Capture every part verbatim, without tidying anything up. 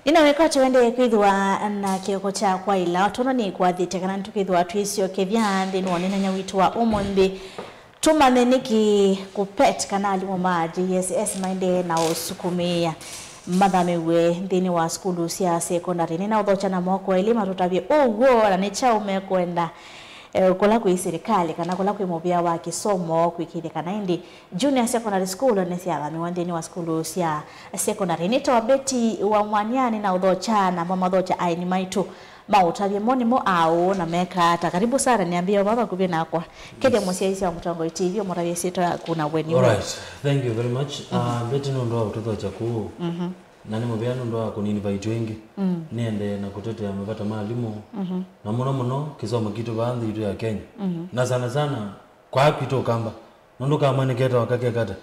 Nĩna wĩkwatyo wendee kwĩthĩwa na kĩoko kya kwaĩla. Tũno nĩkwathĩte kana nĩtũkĩthĩwa twĩsyokethya nthĩnĩ wa ũneenany'a witũ wa ũmũnthĩ. Tũmanye nĩkĩ KUPPET kana alimũ ma J S S maendee na ũsukumĩĩa mathamĩw'e nthĩnĩ wa sukulu sya sekondalĩ. Nĩnaũthokya na moko elĩ matũtavye ũw'o na nĩ kyaũ mekwenda, eh, kũla kwĩ silikalĩ kana kũla kwĩ mũvĩa wa kĩsomo kwĩkĩĩthya kana ĩndĩ junior secondary school nĩsyathamĩwa nthĩnĩ wa sukulu sya sekondalĩ. Nĩtawa Betty wa Mwanyani na ũthokya na mamathokya aeni maitũ. Maũtavye mo nĩmo aũ na mekaa ata? Karibu sana, nĩambĩe vaa vakuvĩ nakwa. Kethya mũsyaĩĩsya wa Mũtongoi T V ũmũtavye syĩtwa yaku na ũeni woo. Alright, thank you very much. Uh, Betty, nũndũ wa ũtũthokya kũũ. Na nĩ mũvea nũndũ wa kũninvite ĩngĩ. Nĩendee na kũtetea mavata ma alimũ. Na mũno mũno kĩsomo kitũ vaa nthĩ itũ ya Kenya. Na sana sana kwa kwitũ Ũkamba. Nũndũ kamwe nĩketawa kakekata.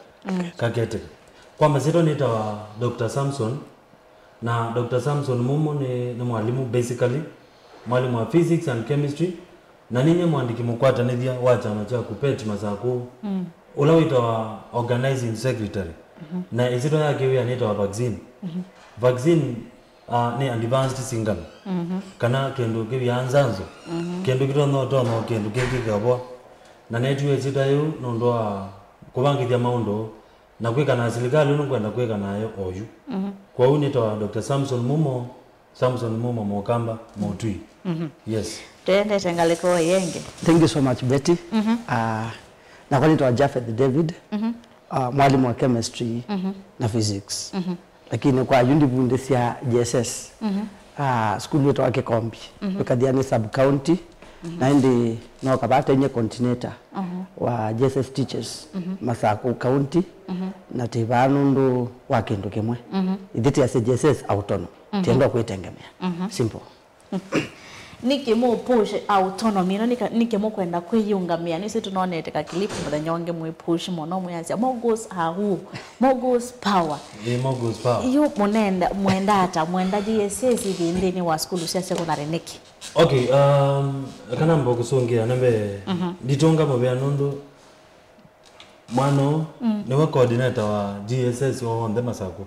Kaketĩka. Kwa masyĩtwa nĩtawa Doctor Samson. Na Doctor Samson Mumo nĩ, nĩ mwalimũ basically, mwalimũ wa physics and chemistry, na ninyie mwandĩki mũkwatanĩthya wa kyama kya KUPPET Masakũ, ũla wĩtawa organizing secretary. Na ĩsyĩtwa yake wĩa nĩtawa Vaccine. Vaccine, uh, nĩ advanced singano, kana kĩndũ kĩvyaa nzanzo, kĩndũ kĩtonya ũtonya kĩndũ kĩngĩ kĩkavoa. Na netiwe ĩsyĩtwa yĩu nũndũ wa kũvangĩthya maũndũ na kwĩka na silikalĩ ũndũ nĩkwenda kwĩka nayo oyu. Kwoou nĩtawa Doctor Samson Mumo, Samson Mumo Mũkamba Mũtwi. Yes. Tũendete ngalĩko ĩngĩ. Thank you so much, Betty. Ah, nakwa nĩtawa Japheth David, ah, mwalimũ wa chemistry na physics. Lakini kwa yu ndivundĩsya J S S, ah, sukulu wĩtawa Kĩkombi, wĩkathia nĩ sub county, na ĩndĩ no kavaa tainyie coordinator wa J S S teachers, Masakũ County, na tĩ vaa nũndũ wa kĩndũ kĩmwe. Ithyĩ tĩasya J S S autonomy, tĩendwa kwĩtengemea. Simple. Nĩkĩ mũ push autonomy ĩno? Nĩka-, nĩkĩ mũkwenda kwĩyĩũngamĩa? Nĩsĩ tũnonete ka clip mũthenya ũngĩ mwĩ push mũno, mwĩasya, "Mogos are who? Mogos power." Ĩ, Mogos power. Yu mũnenda, mwenda ata? Mwenda J S S ithi nthĩnĩ wa sukulu sya secondary nĩkĩ? Okay, um, kana mbo kũsũngĩa na mbee, nditũnga mũvea nũndũ mwana ũũ nĩwe coordinator wa J S S wa w'onthe Masakũ.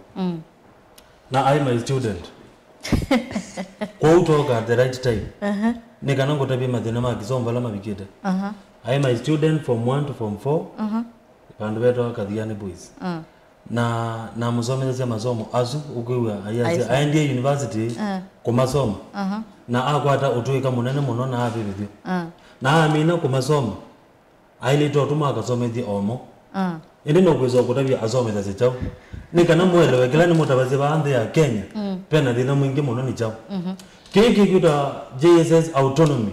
Na aĩ my student. Kwoou twoka at the right time. Nĩ kana ngũtavye mathĩna ma kĩsomo vala mavikĩte. Aĩ my student form one to form four. Vandũ vetawa Kathiani Boys. Na namũsomethasya masomo asu ũkwĩw'a ayasya aendie university kũmasoma. Na akwata ũtũĩka mũnene mũno na avĩvĩthw'a. Na amina kũmasoma, ailĩte ũtũma akasomethye omo. Ĩndĩ nũkwĩsa ũkũtavya asomethasya kyaũ? Nĩ kana mũelewe kĩla nĩmũtavasya vaa nthĩ ya Kenya, pena thĩna mwingĩ mũno nĩ kyaũ? Kĩĩ kĩkwĩtwa J S S autonomy.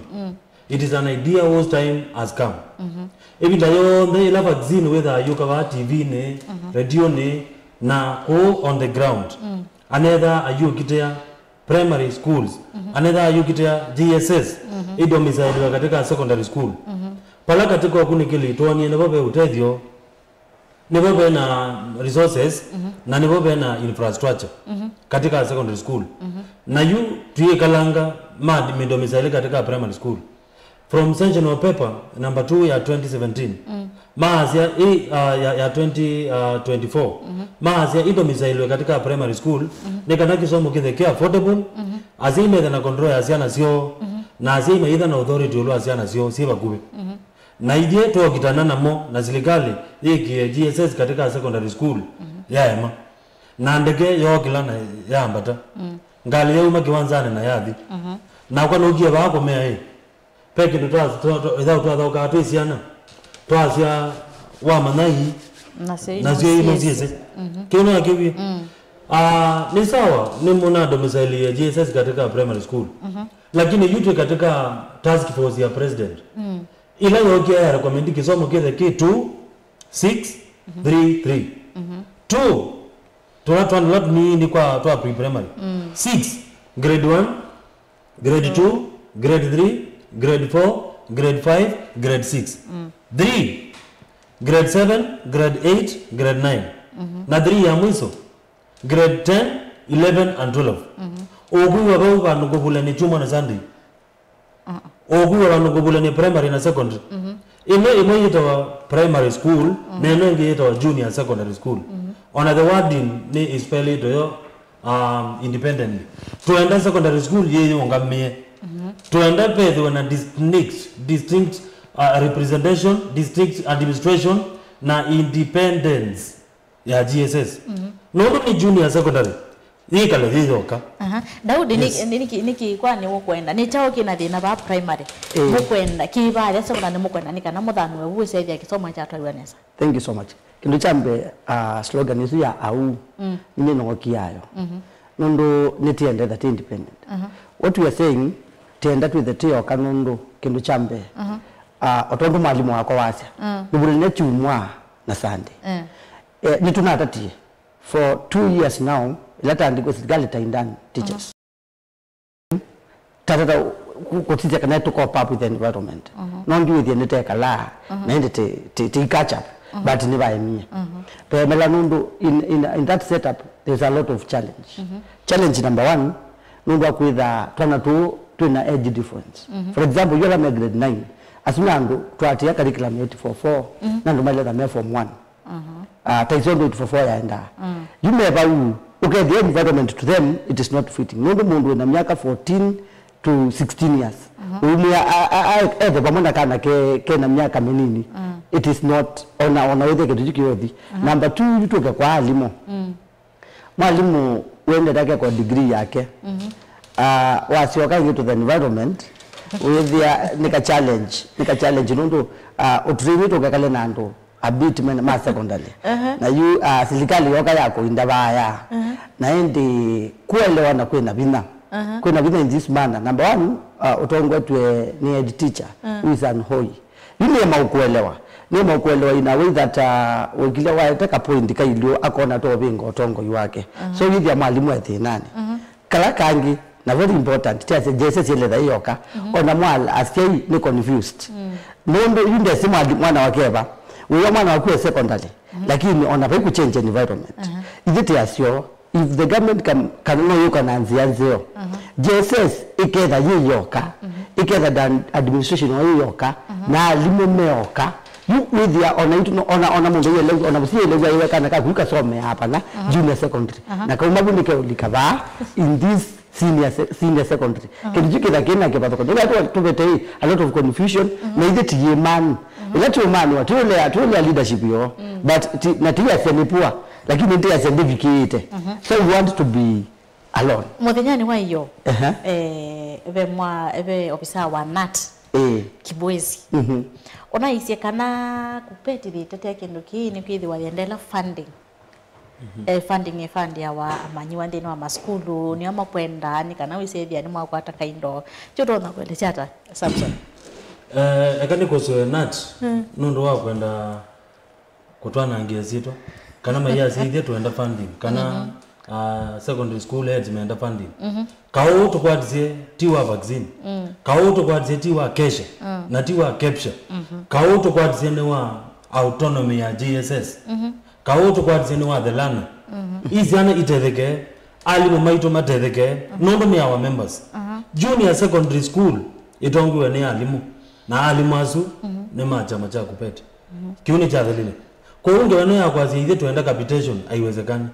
It is an idea whose time has come. Ĩvinda yonthe ĩla Vaccine wĩthaa ayũka vaa T V-nĩ, redio-nĩ, na kũũ on the ground, anethaa ayũkitĩa primary schools, anethaa ayũkitĩa J S S idomicilwe katika secondary school. Pala katika ũkunĩkĩli twonie nĩvo ve ũtethyo, nĩvo ve na resources, na nĩvo ve na infrastructure katika secondary school. Na yu tũyĩkalanga ma midomicile katika primary school. From sessional paper number two ya twenty seventeen, maasya ĩ, uh, ya, ya twenty, uh, twenty-four, maasya idomicilwe katika primary school nĩ kana kĩsomo kĩthe kĩ affordable, asyai methe na control ya syana syoo, na asyai maitha na authority ũlũ wa syana syoo syĩ vakuvĩ. Na ithyĩ twokitana namo na silikalĩ yĩkĩe J S S katika secondary school yaema. Na ndeke yookĩla na yambata. Ngalĩ yauma kĩwanzanĩ na yathi. Nakwa nũkie vaa kũmea ĩ. Ve kĩndũ twa-, twa-, twa-, ĩthaũ twathaũkaa twĩ syana. Twasya wamanya ii. Nasyo ii nũsyĩsĩ. Kĩu no kĩw'e. Ah, nĩ sawa, nĩ mũna domicile ya J S S katika primary school. Lakini yu twĩ katika task force ya president. Ĩla yookie ya recommend kĩsomo kĩthe kĩ two, six, three, three. Two, tũla twana tũla tũnini kwa twa pre-primary. Six, grade one, grade two, grade three, grade four, grade five, grade six. Three, grade seven, grade eight, grade nine. Na three ya mwiso, grade ten, eleven and twelve. Ũkwĩw'a vau vandũ ngũvulany'a kyumwa na Sunday. Ũkwĩw'a vandũ ngũvulany'a primary na secondary. Ĩno ĩmwe yĩtawa primary school, na ĩno ĩngĩ yĩtawa junior secondary school. Ona the wording nĩ ĩspelĩtwe yo um, independently. Twenda secondary school yĩyũngamĩe. Twenda vethĩwe na distinct, distinct uh, representation, distinct administration na independence ya G S S. Nũndũ nĩ junior secondary, yĩkale yĩ yoka. Aha. Daudi, nĩ- Yes. nĩ- nĩkĩ nĩkĩ kwa nĩ ũkwenda? Nĩ kyaũ kĩna thĩna vaa primary? Eh. Mũkwenda kĩvaya secondary, mũkwenda nĩ kana mũthanue vu ũsethia kĩsomo kyatwaiwa nesa? Thank you so much. Kĩndũ kya mbee, uh, slogan ĩsu ya au, nĩnĩnookia ayo. Nũndũ nĩtĩenda that independent. What we are saying, tĩenda twĩthe tĩoka nũndũ kĩndũ kya mbee, uh, o tondũ mwalimũ wakwa wasya, nĩvũlile kyumwa na Sunday. Eh, nĩtũnatatie for two years now, ĩla taandĩkwe silikalĩ ta indani teachers. Tatata ku- kũsisya kana tũ cope up with the environment. No ndiwĩthie nĩtekalaa, na ĩndĩ ti- ti- ti catch up, but nĩvaemie. Vemela nũndũ in, in, in that setup, there's a lot of challenge. Challenge number one, nũndũ wa kwĩtha twana tũũ twĩna age difference. For example, yu ala me grade nine, asu na andũ twatia curriculum ya eight four four, na andũ maletha me form one. Uh, ta icio ndũ eight four four yaendaa. Yu me vau, ũkethĩa environment to them, it is not fitting. Nũndũ mũndũ wĩna myaka fourteen to sixteen years, ũimwĩa a- a- a- ethe vamwe na kana ke- kena myaka mĩnini, it is not, ona ona wĩthĩa kĩndũ kyu kĩothi. Number two, yu tũke kwa alimũ. Mwalimũ wendete akekwa degree yake. Uh, wasyoka into the environment, wĩthĩa nĩ ka challenge, nĩ ka challenge nũndũ uh, ũtũtĩi witũ ũkekale na andũ a bit men ma secondary. Na yu uh, silikalĩ yoka ya kũinda vaya. Na ĩndĩ kuelewana kwĩna vinya. Kwĩna vinya in this manner. Number one, uh, ũtongoetwe nĩ head teacher, who is an hoi. Yu nĩema ũkũelewa. Nĩema ũkũelewa in a way that uh, wĩkile waete ka point ka ilio akona to ũvĩnga ũtongoi wake. So wĩthĩa mwalimũ e thĩnanĩ. Kala kangĩ, na very important, tiasya J S S ĩletha ĩyoka, ona mwa asyai nĩ confused. Nũndũ yu ndesĩ mwali- mwana wake eva, wĩya mwana waku e secondary, lakini ona vai kũchange environment. Ithyĩ tiasyo, if the government can, can no yũka na nzĩa nzeo, J S S ĩketha yĩyoka, ĩketha dan- administration o yĩyoka, na alimũ meoka, yu wĩthĩa ona itũ no- ona ona mũndũ yelew'a, ona mũsyai yelew'a yĩwe kana kaku kasomeaa pana junior secondary, na kauma vu nĩkeũlika vaa in this senior se- senior secondary. Kĩndũ kyu kĩtha kĩna kĩvathũko. Nĩla tũ- tũvetei a lot of confusion, na ithyĩ ti yĩmanu. Ĩla tũmanĩwa tũlea tũlea leadership yo, but ti- na tiasya nĩ poor, lakini tiasya ndĩvikĩĩte. So we want to be alone. Mũthenyanĩ wa iyo, ehe, eh, ve mwa ve ofisa wa nat, eh, Kibwezi. Ona isye kana kupetithĩte kĩndũ kĩĩ nĩ kwĩthĩwa yendela funding. Eh, funding ĩfandiawa amanyiwa nthĩnĩ wa masukulu, nĩo makwenda nĩ kana wĩsethĩa nĩmwakwata kaindo. Kyo tona kuelesya ata, Samson? Eh, eka nĩ kũsũe nat, nũndũ wa kwenda kũtwanangĩa syĩtwa, kana maiasya ithyĩ twenda funding, kana uh, secondary school heads menda funding. Kaũ tũkwatisye ti wa vaccine. Kaũ tũkwatisye ti wa kesha, na ti wa kepsha. Kaũ tũkwatisye nĩ wa autonomy ya J S S. Kaũ tũkwatisye nĩ wa the learner. Ii syana itetheke, alimũ maitũ matetheke, nũndũ nĩ our members. Junior secondary school ĩtongiwe nĩ alimũ, na alimũ asu nĩ ma kyama kya kupeti. Kĩu nĩ kyathelile. Kwoou ngewa ĩno ya kwasya ithyĩ twenda capitation, haiwezekani.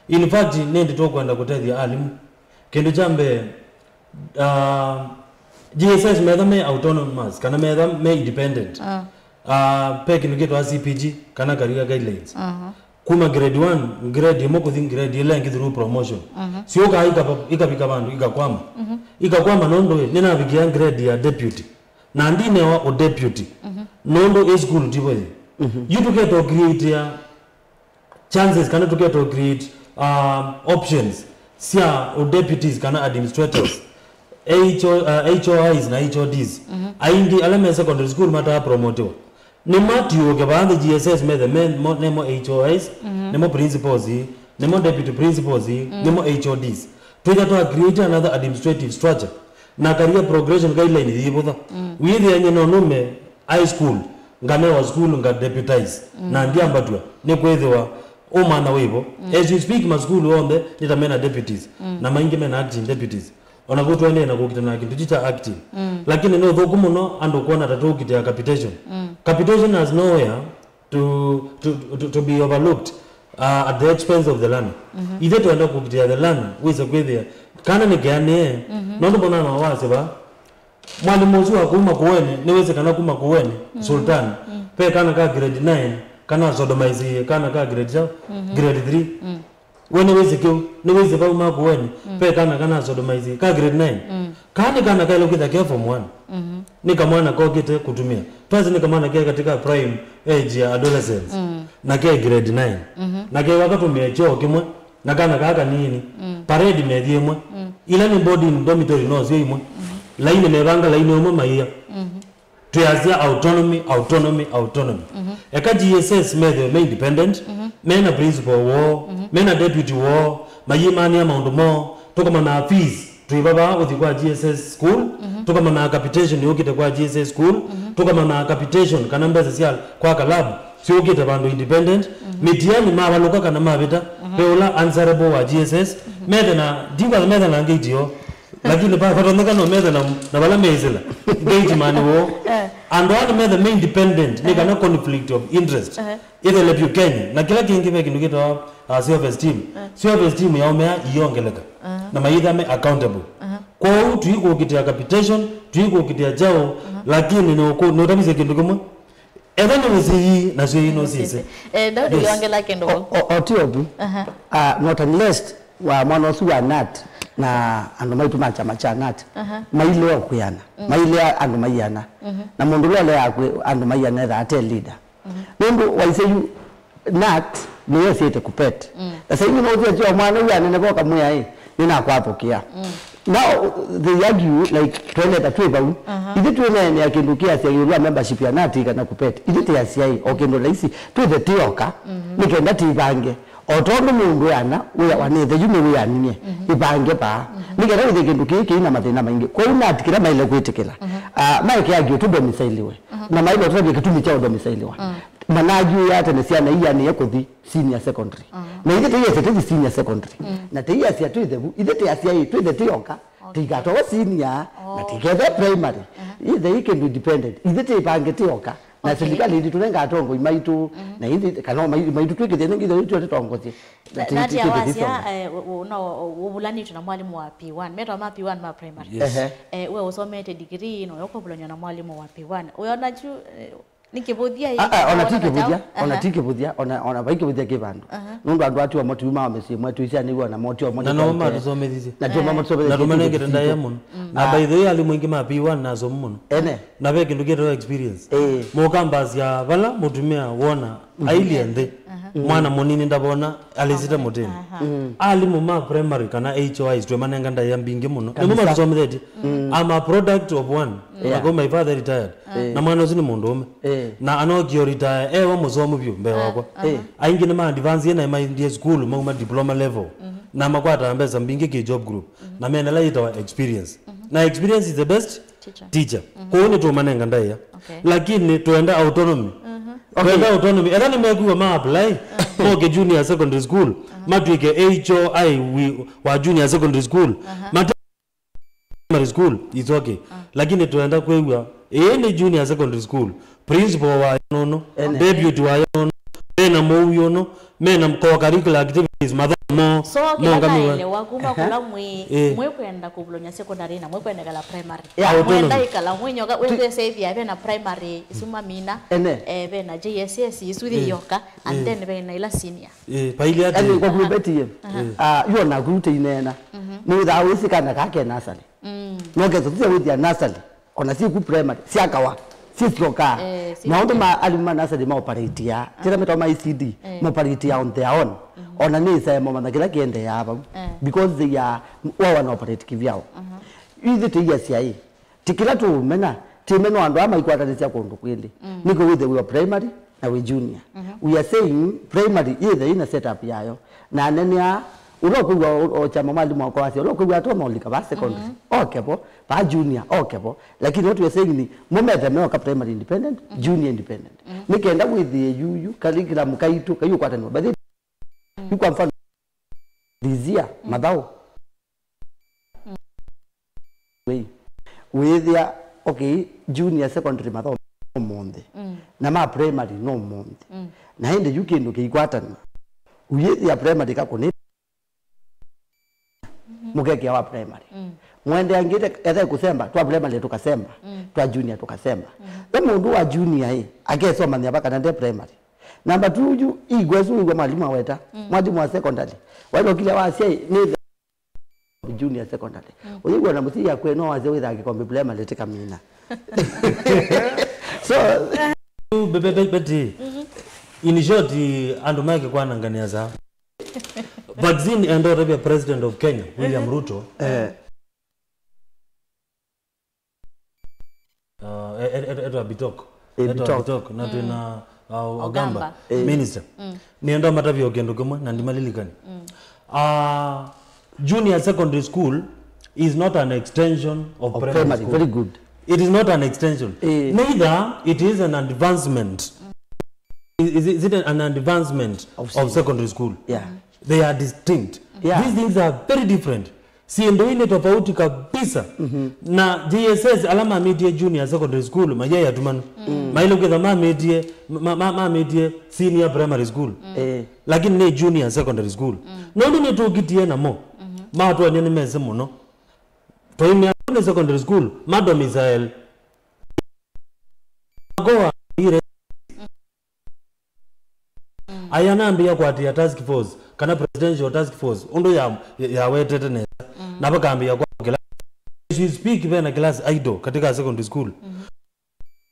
In fact, nĩndĩ tũkwenda kũtethya alimũ. Kĩndũ kya mbee, uh, G S S metha me autonomous, kana metha me independent. Uh, pe kĩndũ kĩtwa C P G, kana career guidelines. Kuma grade one, grade ĩmwe kũthi grade ĩla ĩngĩ through promotion. Syũkaa ikava- ikavika vandũ, ikakwama. Ikakwama nũndũ ĩ, nĩnavikia grade ya deputy. Na ndinewa ũ deputy. Nũndũ ĩ sukulu tivo yĩ. Yu tũketa ũ create chances kana tũketa ũ create um, options sya ũ deputies kana administrators, H O, uh, H O Is na H O Ds. Aingĩ ala me secondary school mataa promotiwa. Nĩmatiũũke vaa nthĩ G S S methe me- mo- nĩmo H O Is, nĩmo principals, nĩmo deputy principals, nĩmo H O Ds. Twĩtha twa create another administrative structure na career progression guideline yĩvũtha. Wĩthĩany'e no nume high school, nganewa school, nga deputize, na ndiambatw'a nĩ kwĩthĩwa ũmanya wĩvo. As you speak, masukulu onthe nĩ ta mena deputies, na maingĩ mena acting deputies. Ona kũu twaendee na kũkitana na kĩndũ kyu kya acting. Lakini nĩ ũthũku mũno andũ kwona ta tũũkitĩa capitation. Capitation has nowhere to, to, to, to be overlooked. uh, at the expense of the learner. Ithe twenda kũkitĩa the learner, wĩse kwĩthĩa kana nĩ keanĩe, nondũ mwana no wasye va, mwalimũ ũsu wa kuma kũweni, nĩwĩsĩ kana kuma kũweni, Sultan, ve kana ka grade nine, kana sodomaisie kana ka grade kyaũ, grade three. We nĩwĩsĩ kĩu, nĩwĩsĩ vau makũweni, ve kana kana sodomaisie ka grade nine. Kaa nĩ kana kaĩle kwĩtha ke form one. Nĩ kamwana kokĩte kũtumĩa. Twasĩ nĩ kamwana ke katika prime age ya adolescence. Na ke grade nine. Na ke wakatũmĩa kyoo kĩmwe, na kana kaa kanini. Parade methie ĩmwe. Ila nĩ boarding dormitory no syo imwe. Laini mevanga laini ũmwe maia. Twĩasya autonomy, autonomy, autonomy. Eka G S S methĩwe me independent, mena principal woo, mena deputy woo, mayĩmanĩa maũndũ moo, tũkamana fees, twĩ vava ũthi kwa G S S school, tũkamana capitation yũkĩte kwa G S S school, tũkamana capitation kana mbesa sya kwa club syũkĩte vandũ independent, mĩtiani mavalũka kana mavĩta, ve ũla answerable wa G S S, methe na, ndikwatha methe na ngĩti yoo, lakini pa, patonyeka no methe na, na vala meisila. Gate man wo. Andũ aa nĩmethe me independent, nĩ kana conflict of interest. Ĩthele vyũ Kenya. Na kĩla kĩngĩ ve kĩndũ kĩtawa, uh, self esteem. Self esteem ya ũmea iyongeleka. Na mayĩtha me accountable. Kwoou tuikũkitĩa capitation, tuikũkitĩa kyaũ, lakini nũtavisye kĩndũ kĩmwe. Etha nĩ mũsii, nasyo ino sise. Eh, Daudi, yes, yongela kĩndũ. O, o, o, ti ovu. Aha. Ah, not unless wa mwana ũsu wa nat na andũ maitũ ma kyama kya nat mailea kwĩana, mailea andũ maiana. Na mũndũ ũla ũleaa kwĩ andũ maiana ethaa ate leader. Nũndũ waisye yu nat nĩyo ĩsyĩte kupet. Na saingĩ no ũsya kyo mwana ũyũ anene voka mwĩa ĩ, nĩnakwathũkĩa. Now they argue like tweneta twĩ vau. Ithyĩ twĩneenea kĩndũ kĩasya ĩũlũ wa membership ya nat kana kupet. Ithyĩ tĩ asyai o kĩndũ laisi twĩthe tĩoka nĩ kenda tĩvange. O tondũ mũndũ ana wĩa wanethe yu nĩwĩaninie, ĩvange vaa. Nĩ kenda wĩthĩe kĩndũ kĩĩ kĩi na mathĩna maingĩ. Kwoou nat kĩla maĩle kwĩtĩkĩla, ah, maeke argue tũdomisailiwe. Na maĩle ũtavya kĩtumi kya ũdomisailiwa. Managiũĩa tene syana ianĩe kũthi senior secondary. Na ithyĩ tĩiasya tĩthi senior secondary. Na tĩiasya twĩthe vu, ithyĩ tĩ asyai twĩthe tĩoka, tĩikatowe senior, na tĩkethe primary. Ithe ĩ kĩndũ independent, ithyĩ tĩvange tĩoka. Na silikalĩ ititũnenga atongoi maitũ, na ithyĩ, kana o mai-, maitũ twĩkĩthĩa nĩngĩ ithyĩ tũtongosye. Na, na tia wasya, eh, u-, u-, no, u-, ũvulanĩtwe na mwalimũ wa P one. Metwa ma P one ma primary. Yes. Ehe. Eh, we ũsomete degree, no yo kũvulanywa na mwalimũ wa P one. Ũyona kyu, eh, Nĩ kĩvũthya ĩ, ah, ah, ona ti kĩvũthya, ona ti kĩvũthya, ona, ona vai kĩvũthya kĩ vandũ. Nũndũ andũ atiwa motiuma o mĩsyĩ mwetu, isyanĩw'a na motiwa na no matũsomethisye. Na tio matũsomethisye. Na tũmanengete ndaĩa mũno. Na by the way, alimũ aingĩ ma P one na asomu mũno. Ene. Na ve kĩndũ kĩtawa experience. Ĩĩ. Mũkambasya vala mũtumĩa wona ailyĩ nthĩ. Mwana mũnini ndavona alĩsĩte mũtĩnĩ. Alimũ ma primary kana H O Is twĩmanenga ndaĩa mbingĩ mũno. Nĩmo matũsomethetye. I'm a product of one. Yeah. Like, my father retired. Na mwana ũsu nĩ mũndũũme. Eh. Na anokie retire, ewa mũsomu vyũ mbee wakwa. Aingĩ nĩma advance na maendie school, mauma diploma level. Na makwataa mbesa mbingĩ kĩ job group. Na mena ĩla yĩtawa experience. Na experience is the best teacher. Kwoou nĩtũmanenga ndaĩa. Okay. Lakini twenda autonomy. Twenda autonomy. Ela nĩmekwĩwa ma apply, moke junior secondary school, matwĩke H O I wi-, wa junior secondary school. Mate- primary school, it's okay. Lakini twenda kwĩw'a, ĩĩ nĩ junior secondary school, principal wayo nũnũ, deputy wayo nũnũ, mena mũuo nũnũ, mena co-curricular activities, mathaa moo, so kĩla mongamiwe. Naelewa kuma kũla mwĩ, mwĩkwenda kũvulany'a secondary na mwĩkwenda ĩkala primary. Yeah. Mwenda ĩkala mwĩnyoka, wĩthĩsethia vena primary, isu mamina, eh, vena J S S, isu thĩ yoka, and then vena ila senior. Eh, paili ati. Yaani, kwa kubetie, ah, yuo naku teineena. Nĩ wĩthaa wĩsĩ kana kake nasali. No ketha tũsya wĩthĩa nasali, ona syĩ ku primary, syakawa, syĩsyokaa. Eh, maũndũ ma alimũ ma nasali ma operate ya, kĩla metawa ma E C D, ma operate ya on their own. Ona nĩ ĩsae momanya kĩla kĩendeeaa vau. Because they are, wao wana operate kĩvyao. Ithyĩ tĩiasya ĩ, ti kĩla tũũmena, tĩmena andũ aa maikwatanĩsya kũndũ kwĩlĩ. Nĩkĩ wĩthĩe wĩ o primary, na wĩ junior. We are saying primary yĩthe ĩna setup yayo. Na anene aa, ũla ũkwĩw'a o, o kyama mwalimũ wakwa wasya, ũla ũkwĩw'a atoma ũlika va secondary, oke vo, va junior, oke vo. Lakini what we are saying ni, mũmethe meoka primary independent, junior independent. Nĩ kenda wĩthĩe yuyu, curriculum kaitũ, kaiũkwatanĩwa. But then, yu kwa mfano, this year, mathaũ, wĩthĩa, okay, junior secondary mathomo ũmũnthĩ, na ma primary no ũmũnthĩ. Na ĩndĩ yu kĩndũ kĩikwatanw'a, Ũyĩthĩa primary kakũnĩ mũkekĩa wa primary. Mm. Mwendeangĩte ethe kũsemba, twa primary tũkasemba, mm, twa junior tũkasemba. Mm. We mũndũ wa junior ĩ, akesomany'a va kana nde primary. Number two, yu igwesu wĩw'a mwalimũ aweta, mm, mwalimũ wa secondary. Wailokile wasya ĩ, nĩ junior secondary. Mm. Ũyĩw'a na mũsii yakwe no wasya wĩthaa kĩkombe primary tĩkamina. So, Be- be- be- Betty, in short, andũ make kwanangania saa. Vaccine enda ũtavya President of Kenya, William Ruto. Eh. Uh, e- e- e- etwa Bitok. Eh, etwa Bitok. Bitok, na twĩna, uh, Ogamba. Ogamba. Eh. Minister. Nĩenda matavya kĩndũ kĩmwe na ndimalilikani. Uh, junior secondary school is not an extension of Of primary primary, school. Very good. It is not an extension. Eh. Neither it is an advancement. Is, is it an advancement Of of senior. Secondary school? Yeah. They are distinct. Yeah. These things are very different. Syĩndũ ii nĩ tofauti kabisa. Na J S S ala mamĩtie junior secondary school mayai atumanu. Maĩle kwĩtha mamĩtie, ma- ma- mamĩtie senior primary school. Eh. Lakini nĩ junior secondary school. Nũndũ nĩtũkitie namo. Matwony'a nĩ mese mũno. Twaimea nĩ secondary school, madomicile. Makoa ire. Aya nambĩĩa kũatĩĩa task force, kana presidential task force, ũndũ ya, ya, yawetete nesa. Na vakambĩĩa kwakũkĩla. As we speak, vena class idle katika secondary school.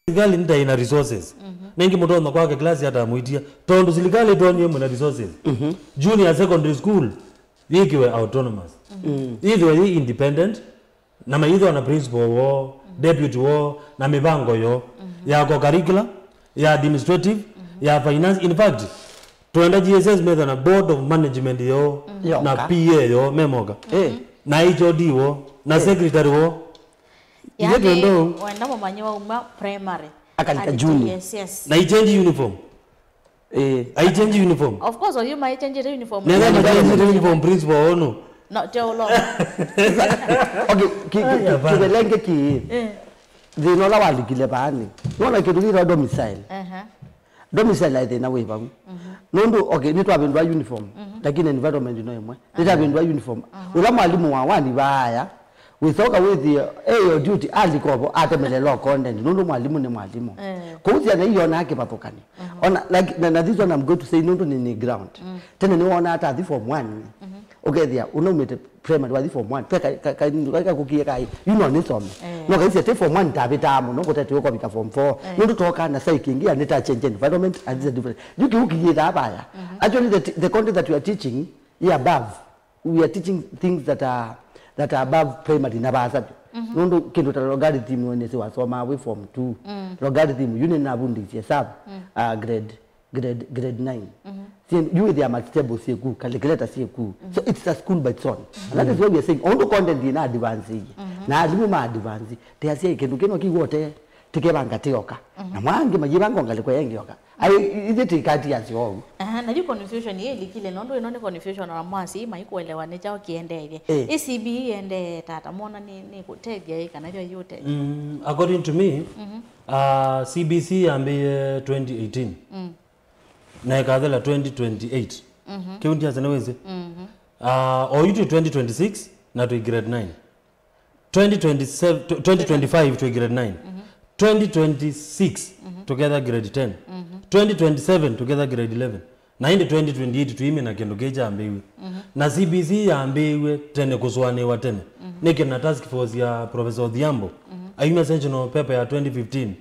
Silikalĩ ndĩna resources. Nĩngĩ mũtonya kwake class atamwĩtia. Tondũ silikalĩ ĩtonie mwĩna resources. Junior secondary school, yĩkĩwe autonomous. Yĩthĩwe yĩ independent, na mayĩthĩwa na principal woo, deputy woo, na mĩvango yoo, ya co-curricular, ya administrative, ya finance. In fact, twenda G S S metha na board of management yoo, Yoka. Na P A yoo, memoka. Eh. Na H O D woo, na secretary woo. Ithe Yaani, twenda ũu. Wenda mũmanye wauma primary, akalika athi junior. Yes, yes. Na ichange uniform. Eh. Aichange uniform. Of course, oyu maichange uniform. Nenda machange uniform principal ono. No, te ulo. Okay, ki- ki- Aya, ki- bana. Kĩvelenge ki. Eh. Thĩna ũla walikile vaani. Nona kĩndũ kĩtawa domicile. Aha. Domicile aĩ thĩna wĩ vau. Nũndũ, okay, nĩtwavĩndũa uniform, lakini environment no ĩmwe. Nĩtwavĩndũa uniform. Ũla mwalimũ wa wani vaaya, wĩsoka wĩthĩe, eyo duty, alikovo, atemelelwa content, nũndũ mwalimũ nĩ mwalimũ. Eh. Kũu syana iyonaa kĩvathũkany'o. Ona, like, na, na this one I'm going to say, nũndũ nĩ, nĩ ground. Tene nĩwonaa ta athi form one, ũkethĩa, ũnaumĩte primary, wathi form one, pe ka- ka- ka- kakũkie kai, you know, nĩsome. Eh. No kaisya, te form one ndavĩtaa mũno, kũtete ũkovika form four. Eh. Nũndũ toka na psyche ĩngĩ, and it a change environment, and it's a different. Yu kĩu kĩyĩthaa vaya. Actually, the, t- the content that we are teaching, yeah, above. We are teaching things that are, that are above primary na vaasa vyũ. Nũndũ kĩndũ ta logarithm, wenesi wasomaa wĩ form two. Logarithm, yu nĩnavundĩisye sub, uh, grade grade, grade nine. Syĩ- yu wĩthĩa ma tables syĩku, calculator syĩku. So it's a school by its own. And that is why we are saying, ũndũ content ĩna advance ĩĩ. Na alimũ ma advance, teasya kĩndũ kĩno kĩwote, tikevanga tĩoka. Na mwaangĩ mayĩvanga ngalĩko yengĩ yoka. Ai, ithe tikati yasyo ũu. Aha, na yu confusion ĩlikile, nũndũ ĩno nĩ confusion ona mwasi maikuelewa nĩ kyaũ kĩendeethye. Eh. Ĩ C B E ĩendee tata, mona nĩ, nĩ kũtethya ĩ kana yo yũtethya? Mm, according to me, uh, C B C yambĩĩe twenty eighteen. Na ĩkathela twenty twenty-eight. Kĩu ndiasya nĩwĩsĩ. Ah, oyu twĩ twenty twenty-six na twĩ grade nine. Twenty twenty-seven, tw- twenty twenty-five twĩ grade nine. Twenty twenty-six tũketha grade ten. Twenty twenty-seven tũketha grade eleven. Na ĩndĩ twenty twenty-eight tũimina kĩndũ kĩĩ kyambĩĩw'e. Na C B C yambĩĩw'e tene, kũsũanĩĩwa tene. Nĩkĩ na task force ya Professor Odhiambo aimya sessional paper ya twenty fifteen.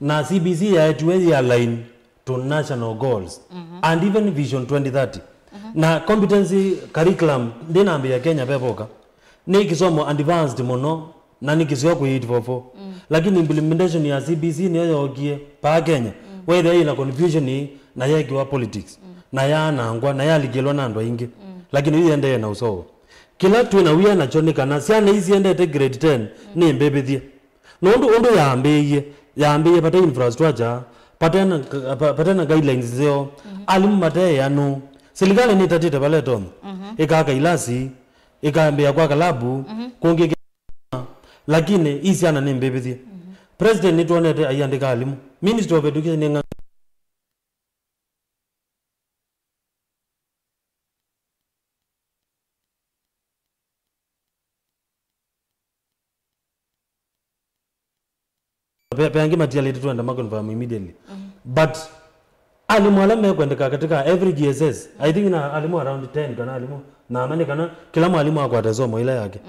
Na C B C yaetiwe yĩ align to national goals and even Vision twenty thirty. Na competency curriculum ndĩnambĩĩa Kenya vevoka. Nĩ kĩsomo advanced mũno na nĩ kĩseo kwĩ eight four four. Lakini implementation ya C B C nĩyo yookie paa Kenya. Wethĩa yĩna confusion ĩĩ na yekiwa politics. Na yaanangwa na yalikĩlwa na andũ aingĩ. Lakini yu yendee na ũsoo. Kĩla twĩ na wia nakyo nĩ kana syana ii siendete grade ten nĩ mbĩvĩthye. Nũndũ ũndũ yambĩĩie, yambĩĩie vate infrastructure, vate na, va- vate na guidelines nzeo, alimũ mate eanũ. Silikalĩ nĩtatĩte vala ĩtonya, ĩkaaka ilasi, ĩkambĩĩa kwaka labu, kũngĩ kĩ-, lakini ii syana nĩ mbĩvĩthye. President nĩtwonete aiandĩka alimũ. Ministry of Education nĩ ng'ang'a Ve, ve angĩ matialĩte twenda ma confirm immediately. But alimũ ala mekwendeka katika every G S S, I think na alimũ around ten kana alimũ na ama nĩ kana kĩla mwalimũ akwata ĩsomo ĩla yake.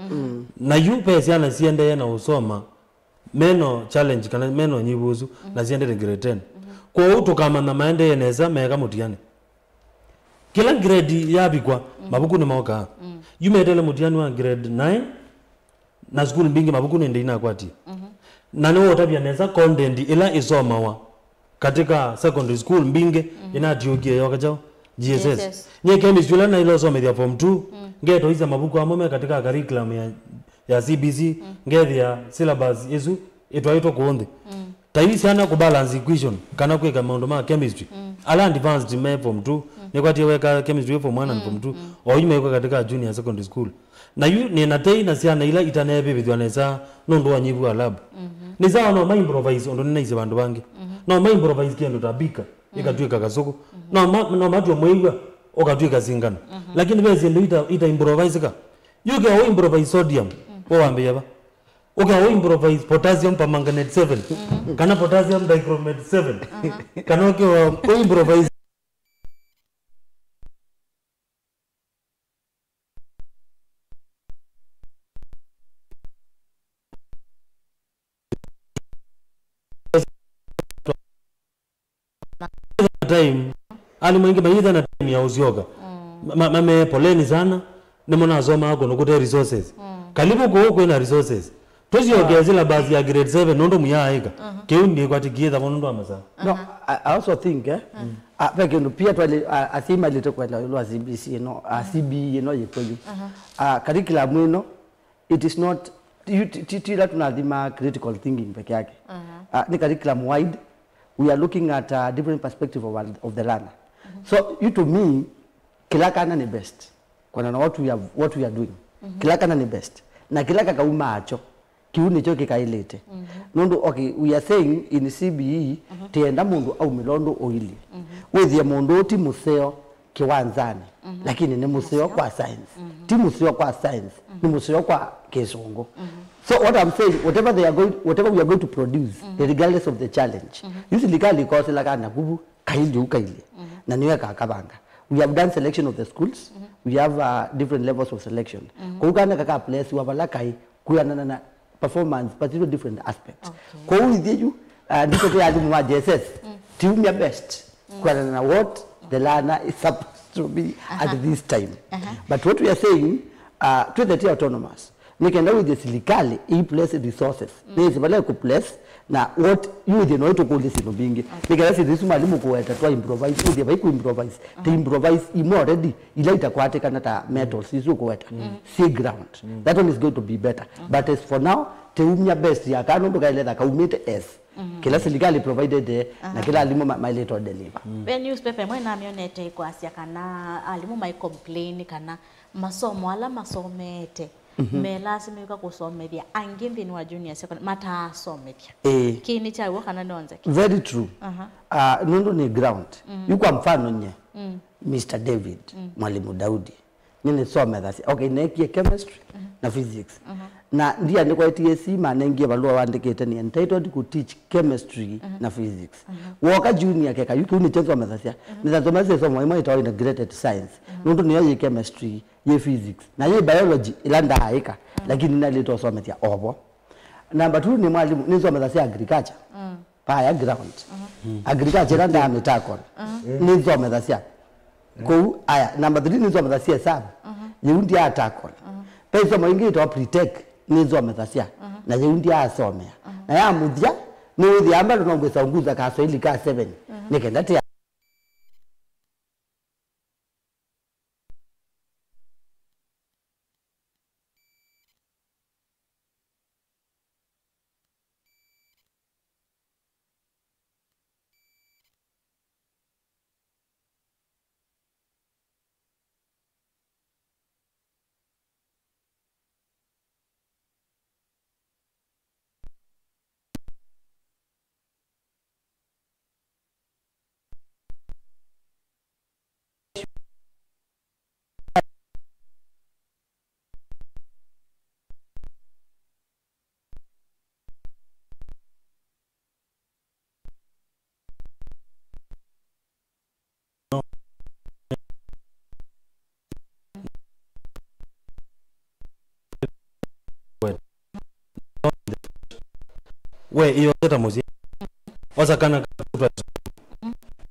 Na yu ve syana siendee na ũsoma meno challenge kana meno nyivu ũsu na siendete grade ten. Kwoou tũkamanya maendee nesa meeka mũtiani. Kĩla grade yavikwa, mavuku nĩmokaa. Yu metele mũtiani wa grade nine, na sukulu mbingĩ mavuku nĩ ndĩinakwatie. Na nĩwotavya nesa content ĩla ĩsomawa katika secondary school mbingĩ ĩnatiũkie yoka kyaũ? G S S. G S S. Nyie chemistry ĩla naile ũsomethya form two, ngetoisya mavuku amwe me katika curriculum ya, ya C B C, ngethĩa syllabus ĩsu ĩtwaĩtwe kũũ nthĩ. Ta yu syana kũ balance equation kana kwĩka maũndũ ma chemistry, ala advanced me form two, nĩkwatie weka chemistry form one and form two, o yu mewĩka katika junior secondary school. Na yu nĩna tei na syana ila itaneevĩvĩthw'a nesa nũndũ wa ũnyivu wa lab. Nĩ sawa, no ma improvise ũndũ nĩnaisye vandũ vangĩ. No ma improvise kĩndũ ta beaker, ĩkatw'ĩka kasũkũ. No ma, no matw'e mũĩw'a, ũkatw'ĩka singano. Lakini ve syĩndũ ita, ita improviseka. Yu ũkĩa ũ improvise sodium, we wambĩĩa va? Ũkĩa ũ improvise potassium permanganate seven, kana potassium dichromate seven, kana ũkĩa ũ improvise time, alimũ aingĩ mayĩtha na time ya ũsyoka. Ma, ma, mame poleni sana, nĩmo nasomaa kũndũ kũte resources. Kalivu kũũ kwĩna resources. Tũsyokee syllabus ya grade seven nũndũ mũyaaĩka. Kĩu nĩkwatikie thavo nũndũ wa masaa. No, I, I also think, eh, uh, ve kĩndũ pia twali, uh, asyai malĩte kwenda ĩũlũ wa C B C ĩno, uh, C B E ĩno yĩkw'o yu. Uh, curriculum ĩno, it is not, yu ti, ti, ti ĩla tũnathima critical thinking peke yake. Uh, nĩ curriculum wide, we are looking at a different perspective of, of the learner. So, you to me, kĩla kana nĩ best. Kwana na what we are, what we are doing. Kĩla kana nĩ best. Na kĩla kakauma acho, kĩu nĩkyo kĩkaĩlĩte. Nũndũ, okay, we are saying in C B E, tĩenda mũndũ aumĩla ũndũ ũilyĩ. Wĩthĩe mũndũ ũũ ti mũseo kĩwanzanĩ, lakini nĩ mũseo kwa science. Ti mũseo kwa science, nĩ mũseo kwa kĩsũngũ. So what I'm saying, whatever they are going, whatever we are going to produce, regardless of the challenge, yu silikalĩ ĩkosela kana kuvu, kailye ũkailye. Na nĩyo ĩkakavanga. We have done selection of the schools. We have, uh, different levels of selection. Kũu kana kaka place wa vala kai, kwĩanana na performance, but it's a different aspect. Okay. Kwoou ithyĩ yu, uh, nditete ya alimũ ma J S S, tiumya best, kwĩanana na what the learner is supposed to be at this time. But what we are saying, uh, twĩthĩte autonomous. Nĩ kenda wĩthĩe silikalĩ ĩ place resources. Nĩsĩ vala ĩkũ place na what yu wĩthĩe no ĩtũkũlye syĩndũ mbingĩ. Nĩ kenda syĩndũ isu mwalimũ kũweta twa improvise, wĩthĩe vai kũ improvise. Tĩ improvise imwe already, ila itakwatĩkana ta metals isu ũkũweta. Syĩ ground. That one is going to be better. But as for now, tĩumya best ya kana ũndũ kaeletha kaumĩte as. Kĩla silikalĩ provided, eh, na kĩla alimũ ma-, maĩlĩtwe deliver. Ve newspaper ĩmwe namyonete ĩkwasya kana alimũ mai complain kana masomo ala masomete, melasimĩka kũsomethya angĩ nthĩnĩ wa junior secondary, mataasomethya. Ĩĩ. Kĩĩ nĩ kya w'o kana nĩ onzeki? Very true. Aha. Ah, nũndũ nĩ ground. Yu kwa mfano nye, Mister David, Mwalimu Daudi, nĩnĩsomethasya. Okay, neekie chemistry na physics. Na ndiandĩkwa T S C, manengie valũa wandĩkĩte nĩ entitled ku teach chemistry na physics. Woka junior keka, yu kĩu nĩkyo nsomethasya. Nĩthasomethasya ĩsomo ĩmwe ĩtawa integrated science. Nũndũ nĩyo yĩ chemistry, yĩ physics, na yĩ biology ĩla ndaaĩka, lakini nĩnaĩlĩte ũsomethya ovo. Number two nĩ mwalimũ, nĩnsomethasya agriculture. Vaya ground. Agriculture ĩla ndaamĩtackle, nĩnsomethasya. Kũu, aya, number three nĩnsomethasya hesabu. Yĩu ndyaatackle. Ve ĩsomo ĩngĩ yĩtawa pre-tech, nĩnsomethasya. Na yĩu ndyaasomea. Na ya mũthya, nĩwĩthĩaa bado no ngwĩsa ũnguza kaswahili ka seven. Nĩ kenda tĩa We ĩyose ta mũsyai. Osa kana kaku twa-,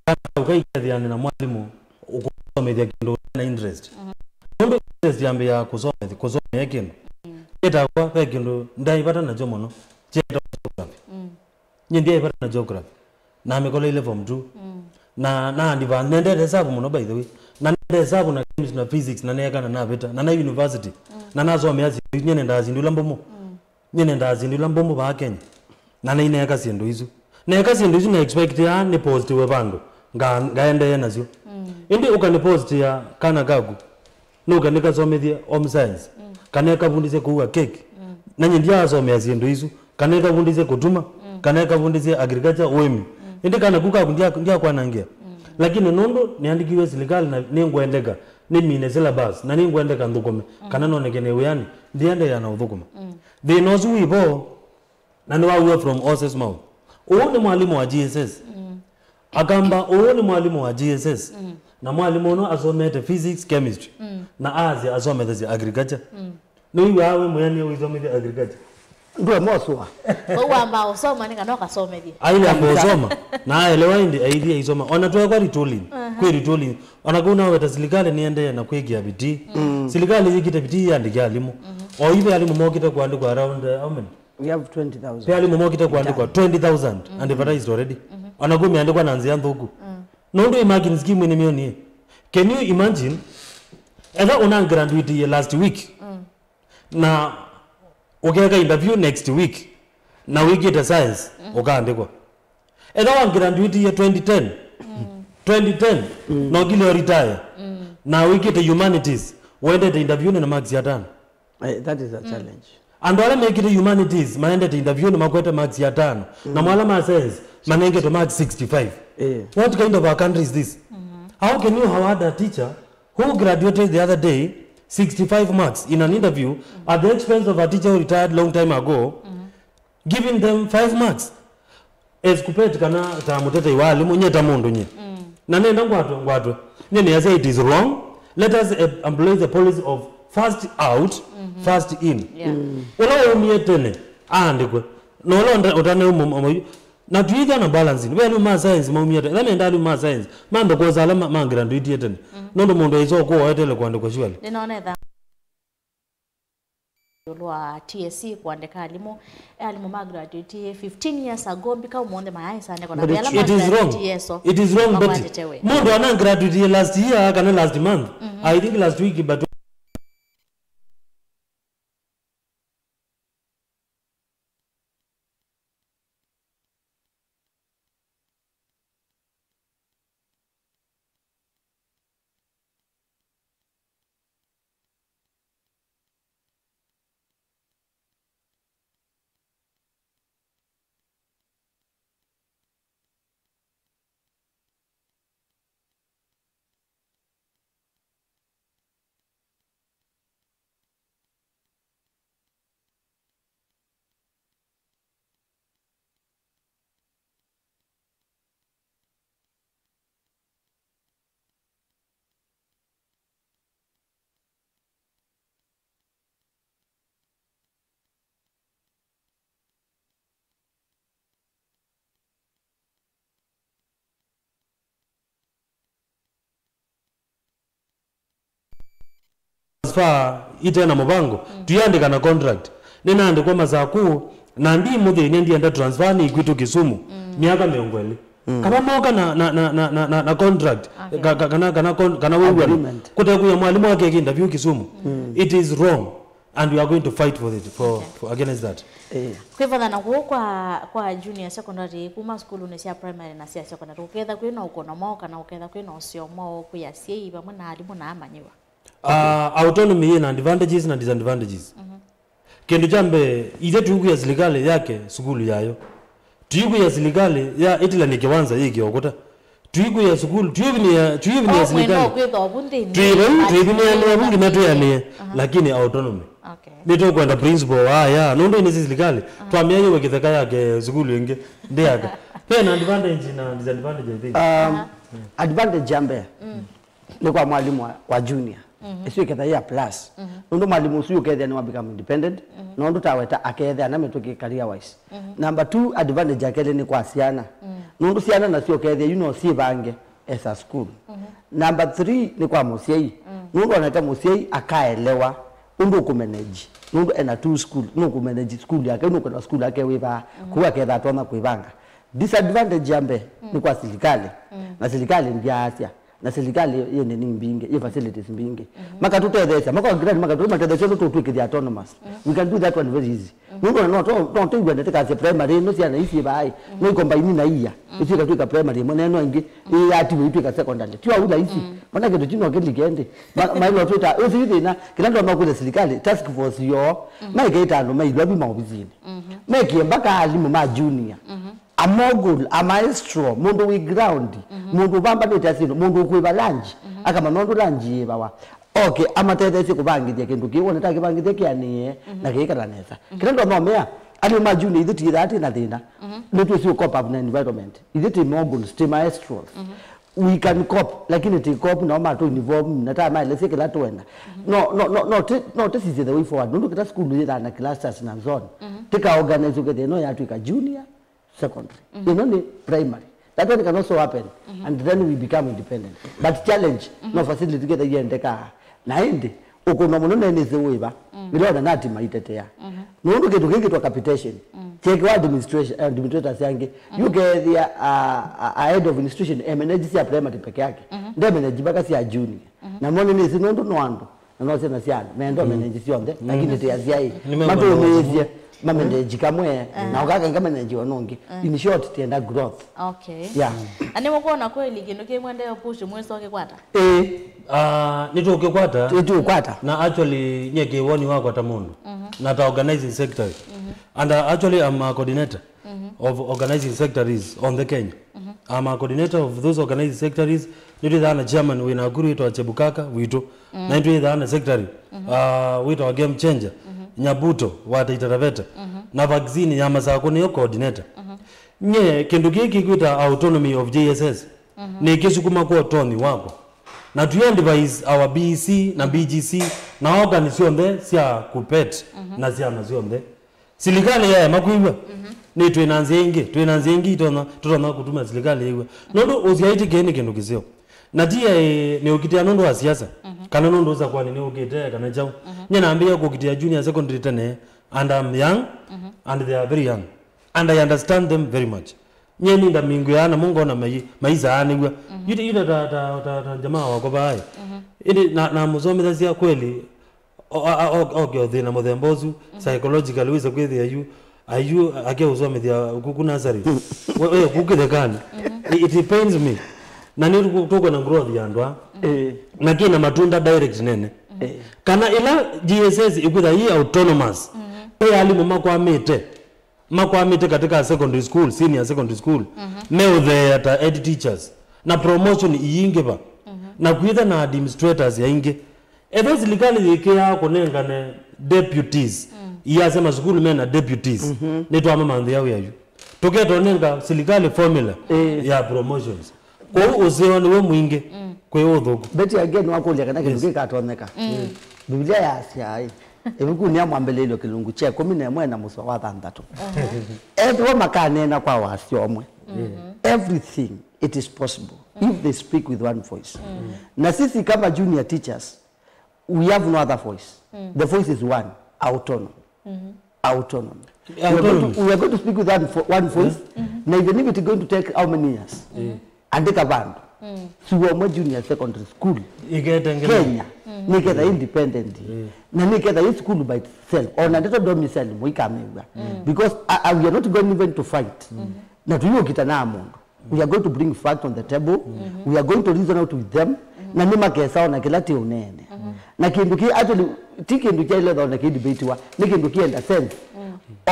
kana kaku kaikethĩane na mwalimũ ũkũsomethya kĩndũ na interest. Nũndũ interest yambĩĩaa kũsomethya, kũsomea kĩndũ. Ĩtakwa ve kĩndũ ndaĩ vata nakyo mũno, kyetawa geography. Nyie ndyaĩ vata na geography. Namĩkoleile form two. Na, na advance, nendete hesabu mũno, by the way. Na nendete hesabu na chemistry na physics, na neeka na navĩta. Na na university. Na nasomea syĩndũ isu, nyie nendaa syĩndũ ila mbũmũ. Nyie nendaa syĩndũ ila mbũmũ vaa Kenya. Na nĩneeka syĩndũ isu. Neeka syĩndũ isu na expectia nĩ postiwe vandũ. Nga-, ngaendeea nasyo. Ĩndĩ ũkanĩ postia kana kaku. Nũke nĩkasomethye home science, kana ĩkavundĩsye kũua keki. Na nyie ndyaasomea syĩndũ isu, kana ĩkavundĩsye kũtuma, kana ĩkavundĩsye agriculture, ũĩmi. Ĩndĩ kana ku kaku ndya-, ndyakwanangĩa. Lakini nũndũ nĩandĩkiwe silikalĩ na nĩngwendeka, nĩmine syllabus, na nĩngwendeka nthũkũme, kana noneke nĩ wĩanĩ, ndiendeea na ũthũkũma. Thĩna ũsu wĩ vo, na nĩwaw'a from horse's mouth. Ũũ nĩ mwalimũ wa G S S. Akamba, ũũ nĩ mwalimũ wa G S S. Na mwalimũ ũno asomete physics, chemistry. Na aasya asomethasya agriculture. Nĩwĩw'aa wĩ mwĩanĩe ũisomethya agriculture? Ndwe mosũa. Vau wamba ũsoma nĩ kana ũkasomethye. Aile amba ũsoma, na aelewa ĩndĩ aithi aisoma. Ona twekwa retooling, kwĩ retooling. Ona kũu naweta silikalĩ nĩendee na kwĩkĩa vitii. Silikalĩ yĩkĩte vitii yĩandĩke alimũ. O ithe alimũ mokĩte kũandĩkwa around, uh, how many? We have twenty thousand. Ve alimũ mokĩte kũandĩkwa twenty thousand and advertised already. Ona kũu meandĩkwa na nzĩa nthũku. Nũndũ imagine scheme ĩnĩ mĩonie. Can you imagine? Etha ũna graduate last week. Na ũkeka interview next week. Na wĩkĩte science, ũkaandĩkwa. Etha wa graduate twenty ten. Twenty ten, na ũkile retire. Na wĩkĩte humanities, wendete interview na marks ya tano. Eh, that is a challenge. Andũ ala mekĩte humanities, maendete interview na makwete marks ya tano. Na mwala ma science, manengetwe marks sixty-five. Eh. What kind of a country is this? How can you award a teacher who graduated the other day sixty-five marks in an interview at the expense of a teacher who retired long time ago, giving them five marks? As Kuppet kana ta mũtetei wa alimũ, nye ta mũndũ nye. Na nenda ngwatwe, ngwatwe. Nye nĩasya it is wrong. Let us, eh, employ the policy of first out, first in. Yeah. Ũla waumie tene, aandĩkwe. Na ũla ũta-, ũtaneuma, na tuithwa na balancing. Ve alimũ ma science maumie tene. Ĩla menda alimũ ma science, mambe kwosa ala ma, ma graduate tene. Nũndũ mũndũ aisa ũkũa etele kũandĩkwa surely. Nĩnonetha. Ĩũlũ wa T S C kũandĩka alimũ, alimũ ma graduate fifteen years ago, mbika ũmũnthĩ mayaĩsa nĩko na. But it, it is wrong. T S O. It is wrong, Betty. Mũndũ ana graduate last year kana last month. I think last week, but Transfer ite na mũvango, tuyandĩka na contract. Nĩnaandĩkwa Masaku, na ndimũthĩny'a ndienda transfer nĩ kwitũ Kisumu, myaka mĩongo ĩlĩ. Kana moka na, na, na, na, na, na, na contract, ka-, ka-, kana, kana, con-, kana wĩw'ano. Agreement. Kũtekwĩa mwalimũ akeka interview Kisumu. It is wrong. And we are going to fight for it, for, for, against that. Eh. Kwĩvathana kũu kwa, kwa junior secondary, kuma sukulunĩ sya primary na sya secondary, kũketha kwĩ na ũkũno mwaũ kana kũketha kwĩ na ũseo mwaũ kwĩ asyai vamwe na alimũ na amanyĩw'a? Ah, autonomy yĩ na advantages na disadvantages. Kĩndũ kya mbee, ithe tũikwĩa silikalĩ yake sukulu yayo. Tũikwĩa silikalĩ ya ĩtĩlanĩe kĩwanza yĩkĩe ũkũta. Tũikwĩa sukulu, tũivinĩa, tũivinĩa silikalĩ. Twĩ vau, twĩvinĩanĩa vu nginya twĩanĩe, lakini autonomy. Okay. Nĩtũkwenda principal wa aya, nũndũ ĩnĩ si silikalĩ, twamĩa yĩwe kĩtheka yake sukulu ĩngĩ, ndĩaka. Ve na advantage na disadvantage, I think. Um, advantage ya mbee nĩ kwa mwalimũ wa, wa junior. Ĩsu ĩketha yĩ a plus. Nũndũ mwalimũ ũsu ũkethĩa nĩ wa become independent, na ũndũ taweta akethĩa na mĩtũkĩ career wise. Number two, advantage ya kelĩ nĩ kwa syana. Nũndũ syana nasyo ũkethĩa yu no syĩvange as a school. Number three nĩ kwa mũsyai. Nũndũ onete mũsyai akaelewa ũndũ ũkũmanage. Nũndũ ena two school, nũkũmanage school yake, nũkwenda school yake wĩvaa, kũu aketha atonya kwĩvanga. Disadvantage ya mbee nĩ kwa silikalĩ. Na silikalĩ ndyaasya. Na silikalĩ yĩna nĩ mbingĩ, yĩ facilities mbingĩ. Makatũtetheesya, makwa grant makatũ matetheesya ũndũ tũtwĩkĩthya autonomous. We can do that one very easy. Nũndũ ona no to no tũiw'ane tũkasya primary ĩno syana ici syĩvaa, no ikombaini na ia. Icio ikatwĩka primary ĩmwe, na ĩno ĩngĩ ĩyatiwe itwĩka secondary. Ti waula ici. Mana kĩndũ kino kĩlike ndĩ. Mailo twĩta, ũcio yu thĩna, kĩla ndo makwĩle silikalĩ, task force yoo, maikaita andũ mailwa vi maovisinĩ. Mekie mpaka alimũ ma junior. A mogul, a maestro, mũndũ wĩ ground, mũndũ ũvambanĩte asyĩndũ, mũndũ ũkwĩva lunch, akamanya ũndũ lunch yĩvawa. Okay, amatetheesye kũvangĩthya kĩndũ kĩu, wone ta kĩvangĩthya kĩanĩe, na kĩikala nesa. Kĩla ndothomea, alimũ ma junior, ithyĩ tiyĩthaa twĩ na thĩna. Nĩtwĩsĩ ũ cope up na environment. Ithyĩ twĩ moguls, twĩ maestros. We can cope, lakini ti cope nao matũ uniform, na ta maelesye kĩla twenda. No, no, no, no, ti, no tũsisye the way forward. Nũndũ kĩla sukulu yĩthaa na clusters na zone. Tĩka organize ũkethĩa no yatwĩka junior, secondary. Ĩno nĩ primary. That one can also happen, and then we become independent. But challenge, no facility ketha yendekaa. Na ĩndĩ, ũkũnwa mũno nenĩsĩ wĩva, ĩla ona nati maitetea. Nũndũ kĩndũ kĩkĩtwa capitation, kyekiwa administration, administrators angĩ, yu kethĩa a, a, a head of institution, emanage sya primary peke yake, ndemanage mpaka sya junior. Na mo nĩnĩsĩ nũndũ no andũ, na no syana sya andũ, menda ũmenenji syonthe, lakini ti asyai. Matũmĩĩsye, mamenenji kamwe, na ũkaka ĩngĩ amenenji ona ũngĩ. In short, tienda growth. Okay. Yeah. Na nĩ mũkwona kweli kĩndũ kĩmwe ndeo push mwĩso kĩkwata? Ĩĩ. Ah, nĩtũkĩkwata. Nĩtũkwata. Na actually, nyie kĩwoni wakwa ta mũndũ. Na ta organizing secretary. And uh, actually, I'm a coordinator of organizing secretaries on the Kenya. I'm a coordinator of those organizing secretaries. Nĩtwĩthaa na chairman wĩ Nakuru wĩtawa Chebukaka witũ. Na nĩtwĩthaa na secretary uh, wĩtawa Game Changer Nyabuto wa Taita Taveta. Na vaccine ya Masakũ nĩyo coordinator. Nye kĩndũ kĩĩ kĩkwĩta autonomy of J S S nĩkĩsukuma kwa ũtonyi wakwa. Na tũi advise our B E C na B G C na organ syonthe sya KUPPET na syama syonthe. Silikalĩ yaema kwĩw'a, nĩ twĩ na nzĩa ingĩ, twĩ na nzĩa ingĩ itonya, tũtonya kũtuma silikalĩ yĩw'a. Nũndũ ũsyaĩtĩ kĩĩ nĩ kĩndũ kĩseo. Na ti aĩ nĩũkitĩa nũndũ wa siasa, kana nũndũ ũsakwani nĩũkĩte, kana kyaũ. Nye nambĩĩa kũkitĩa junior secondary tene, and I'm young, and they are very young. And I understand them very much. Nye nĩ ndamingwĩaa namo ngona mai-, maisaanĩw'a. Yu ta, yu ta, ta, ta, ta, ta jamaa wakwa vaĩ. Ĩndĩ na, namũsomethasya kweli, o-, a-, a-, o-, oke ũthĩna mũthemba ũsu, psychologically wĩsa kwĩthĩa yu, ayu ake ũsomethya kuku nasarĩ. We, we, kuku kĩthekanĩ. It, it pains me. Na nĩ tũkwona growth ya andũ aa. Eh. Na kĩna matunda direct nene. Eh. Kana ĩla J S S ĩkwĩtha yĩ autonomous, ĩ alimũ makwamĩte, makwamĩte katika secondary school, senior secondary school, meũtheea ta head teachers, na promotion iingĩva, na kwĩtha na administrators aingĩ. Ethĩwa silikalĩ yĩkĩaa kũnengane deputies, iyasya masukulu mena deputies, nĩtwamamanthĩa wĩa yu. Tũketonenga silikalĩ formula ya promotions. Kwoou ũseo nĩw'o mwingĩ kwĩ ũthũku. Betty again wakũlya kana kĩndũ kĩkatonyeka. Biblia yasya ĩ, ĩvukunĩ ya Mwambĩlĩĩlyo kĩlungu kya ĩkũmi na ĩmwe na mũsoa wa thanthatũ. Ethĩwa makaneena kwa wasya ũmwe, everything it is possible if they speak with one voice. Na sisi kama junior teachers, we have no other voice. The voice is one, autonomy. Autonomy. We are going to, we are going to speak with one, vo-, one voice. Na even if it's going to take how many years, andĩka vandũ. Sua ũmwe junior secondary school Kenya nĩketha independent. Na nĩketha ĩ school by itself. Ona ndeto domicile mũikamĩw'a. Because uh, uh, we are not going even to fight. Na tũyũkita na mũndũ. We are going to bring facts on the table. We are going to reason out with them. Na nĩmakesa ona kĩla tĩũneene. Na kĩndũ kĩ, actually, ti kĩndũ kyaĩle ona kĩdebatiwa, nĩ kĩndũ kĩenda sense.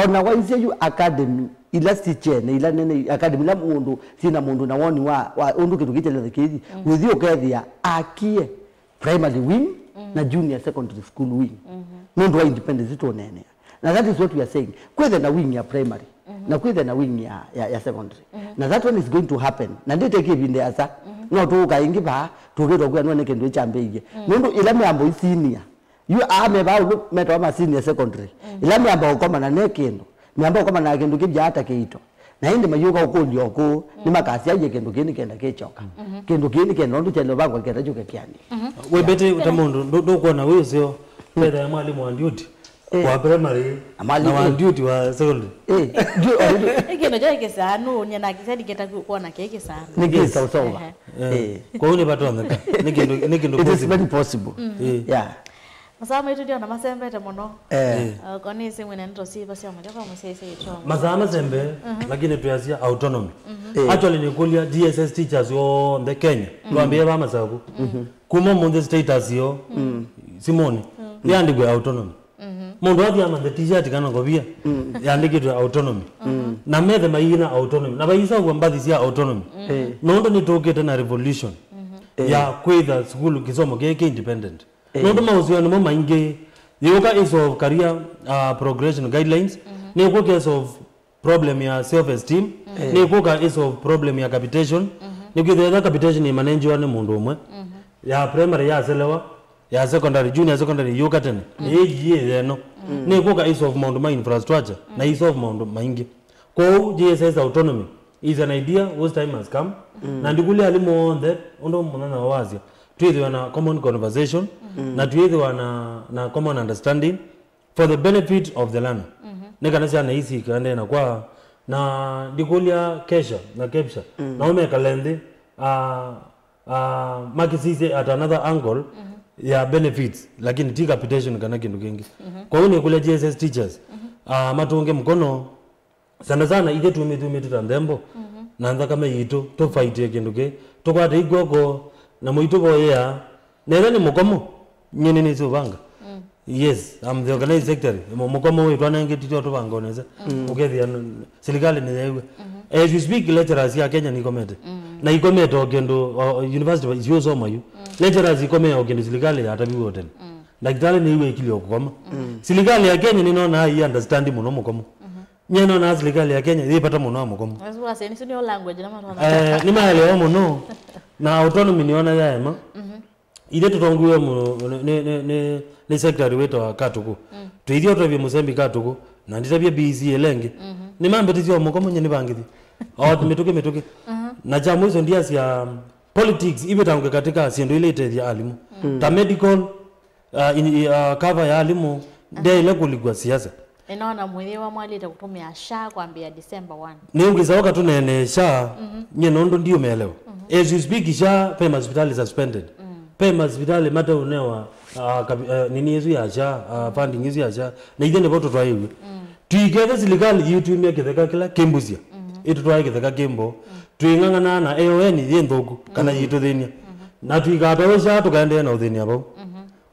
Ona waisye yu academy, ila sikyene, ila nene, academy ila mũndũ, syĩna mũndũ na woni wa, wa ũndũ kĩndũ kĩkyaĩle kĩthi, wĩthi ũkethĩa akie primary wing na junior secondary school wing. Nũndũ wa independence tũneenea. Na that is what we are saying. Kwĩthe na wing ya primary, na kwĩthe na wing ya, ya, ya secondary. Na that one is going to happen. Na ndĩte kĩvinde asa, No tũũka ĩngĩ vaa, tũkĩtwa kwĩanwa nĩ kĩndũ ĩkyambĩĩie. Nũndũ ĩla mĩambo isinia, yu aa me vaa ũndũ metawa ma senior secondary. Ĩla mĩamba ũkomana ne kĩndũ, mĩamba ũkomana na kĩndũ kĩvyaa ta kĩito. Na ĩndĩ mayũka ũkũlya ũkũũ, nĩmakasyaie kĩndũ kĩĩ nĩkenda kĩkyoka. Kĩndũ kĩĩ nĩkenda ũndũ kyaĩle ũvangwa kenda kyũke kĩanĩ. Wĩmbĩte ta mũndũ, ndũ- ndũkwona wĩ ũseo, mbetha ya mwalimũ wa duty, eh, wa primary, na mwalimũ wa duty wa secondary. Eh, ndio, ndio. Ĩkĩno kya kĩsaa nũũnia na kĩsya ndiketa kwona kĩ kĩsaa. Nĩ kĩsaũsaũ va. Eh. Kwoou nĩ vatonyeka. Nĩ kĩndũ, nĩ kĩndũ possible. It is very possible. Eh. Yeah. Masaa maitũ ndiona masembete mũno. Eh. Eh. Uh, kwa nĩ simu nene tũsiva sya mũtya kwa mũsyaisya ĩtongo. Masaa masembe, lakini twĩasya autonomy. Eh. Actually nĩkũlya D S S teachers yonthe Kenya. Twambĩe va Masaku. Kuma mũnthĩ status yo, Simoni, yandĩkwe autonomy. Mũndũ athi amanthe t-shirt kana ngovia, yandĩkĩtwe autonomy. Na methe maina autonomy. Na vaisavwa mbathi sya autonomy. Eh. Nũndũ nĩtũkĩte na revolution ya kwĩtha sukulu kĩsomo kĩĩ kĩ independent. Eh. Nũndũ maũseo nĩmo maingĩ, yũka ĩsolve career, uh, progression guidelines, nĩkwũka ĩsolve problem ya self esteem, eh, nĩkwũka ĩsolve problem ya capitation, nĩkwĩthĩa ĩla capitation ĩmanenjiwa nĩ mũndũ ũmwe, ya primary yaselewa, ya secondary, junior secondary yũka tene, ĩyĩ yĩ yeno, nĩkwũka ĩsolve maũndũ ma infrastructure, na ĩsolve maũndũ maingĩ. Kwoou J S S autonomy is an idea whose time has come. Na ndikũlya alimũ onthe, ũndũ mũthenya wasya, twĩthĩwa na common conversation, na twĩthĩwa na, na common understanding for the benefit of the learner. Nĩ kana syana isi ikaendee na kwa, na ndikũlya Kesha na Kepsha, nao mekale nthĩ, ah, ah, makĩsisye at another angle ya benefits, lakini ti capitation kana kĩndũ kĩngĩ. Kwoou nĩkũlya J S S teachers, ah, matũnge mũkono, sana sana ithe tumĩtumĩte ta nthembo na nthakame yitũ, tũfaitĩe kĩndũ kĩ, tũkwate ikw'oko na mũitũvoyea, na ĩla nĩ mũkomo, nyie nĩnĩsĩ ũvanga. Yes, I'm the organized secretary. Mũ- mũkomo ũyũ twanengetitwe tũvanga onesa. Ũkethĩa n- silikalĩ nĩyeew'a. As we speak, lecturers ya Kenya nĩikomete. Na ikomete o kĩndũ, o- o university isiũsoma yu. Lecturers ikomea o kĩndũ silikalĩ yataviwe o tene. Ndakĩtalĩ nĩiw'ĩkilye o kũkoma. Silikalĩ ya Kenya nĩnonaa ii understand mũno mũkomo. Nyie nonaa silikalĩ ya Kenya yĩ vata mũno wa mũkomo. Asu wasya nĩsu nĩyo language na matona. Eh, nĩmaelewa mũno. Na autonomy nĩona yaema. Ithe tũtongoiwe mũno nĩ, nĩ, nĩ, nĩ, nĩ secretary wĩtawa Katuku. Twĩithia ũtavye mũsembi Katuku, na nditavye B C ĩla ĩngĩ. Nĩmambĩtĩsya o mũkomo nyie nĩvangĩthye. O mĩtũkĩ mĩtũkĩ. Na kya mũico ndiasya politics ivĩtangwe katika syĩndũ ila itethya alimũ. Ta medical, uh, in, uh, cover ya alimũ, ndeĩle kũlikwa siasa. Nĩnona mwĩthĩwa mwalĩte kũtũmĩa SHA kwambĩĩa December one. Nĩngwĩsa ũka tũneenee SHA, nyie nũndũ ndiũmĩelewa. As we speak, SHA ve masivitalĩ suspended. Ve masivitalĩ mateũnewa, uh, kavi- uh, nini ĩsu ya SHA, uh, funding ĩsu ya SHA. Na ithe nĩvo tũtwaĩw'e. Tũikethe silikalĩ yĩtumie kĩtheka kĩla kĩmbusya, ĩtũtwae kĩtheka kĩmbo. Twĩng'ang'anaa na A O N yĩ nthũku, kana yĩtũthĩny'a. Na tũikatawe SHA tũkaendeea na ũthĩny'a vau.